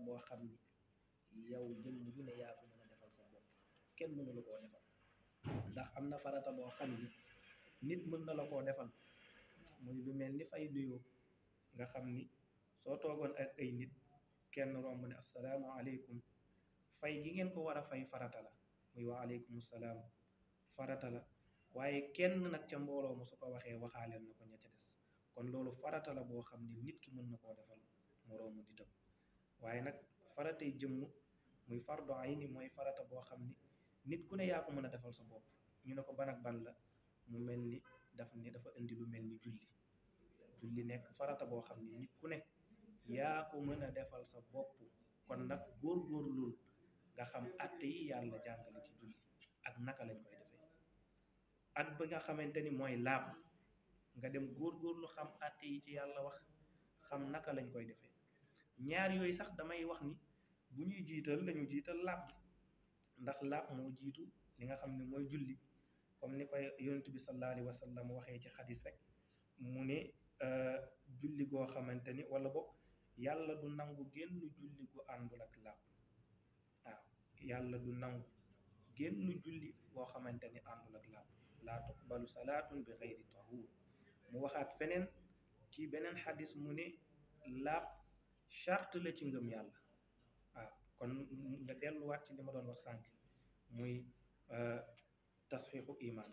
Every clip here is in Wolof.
boo xam ni yow jëmm ju ne yaa ko mën a defal sa bopp kenn mënu la koo defal ndax am na farata boo xam ni nit mën na la koo defal muy lu mel ni fay nuyoo nga xam ni soo toogoon ak ay nit kenn romb ne asalaamaaleykum fay gi ngeen ko war a fay farata la muy wa aleykum salaam farata la waaye kenn nag ca mbooloo ma su ko waxee waxaaleel na ko ña ca des kon loolu farata la boo xam ni nit ki mën na koo defal moroomu nitam waaye nag faratay jëmm muy fardu ayni mooy farata boo xam ni nit ku ne yaa ko mën a defal sa bopp ñu ne ko ban ak ban la mu mel ni dafa indi lu mel ni julli nekk farata boo xam ni nit ku ne yaa ko mën a defal sa bopp kon nag góorgóorlul nga xam atte yi yàlla jàngale ci julli ak naka lañ koy defee at ba nga xamante ni mooy laab nga dem góorgóorlu xam atte yi ci yàlla wax xam naka lañ koy defee ñaar yooyu sax damay wax ni bu ñuy jiital lañu jiital laab ndax laab moo jiitu li nga xam ne mooy julli comme ni koy yonent bi sallallahu alayhi wa sallam waxee ci xadis rek mu ne julli goo xamante ni wala boog yàlla du nangu génn julli gu àndul ak laab waaw yàlla du nangu génn julli boo xamante ni àndul ak laab laa tuqbalu salaatun bi xayri tahur mu waxaat feneen ci beneen xadis mu ne laab charte la ci ngëm yàlla waaw kon nga delluwaat ci li ma doon wax sànq muy tasxiixu imaan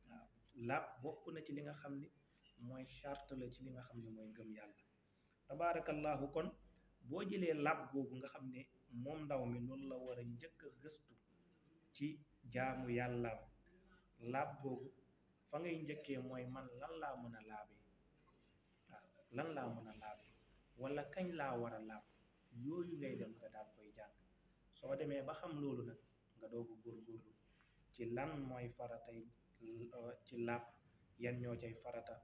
waaw laab bokk na ci li nga xam ni mooy charte la ci li nga xam ne mooy ngëm yàlla tabaarakallahu kon boo jëlee laab googu nga xam ne moom ndaw mi loolu la war a njëkk a gëstu ci jaamu yàllaam laab googu fa ngay njëkkee mooy man lan laa mën a laabee waaw lan laa mën a laabee wala kañ laa war a laab yooyu ngay dem nga daal koy jàng soo demee ba xam loolu nag nga doogu góorgóorlu ci lan mooy faratay ci laab yan ñoo cay farata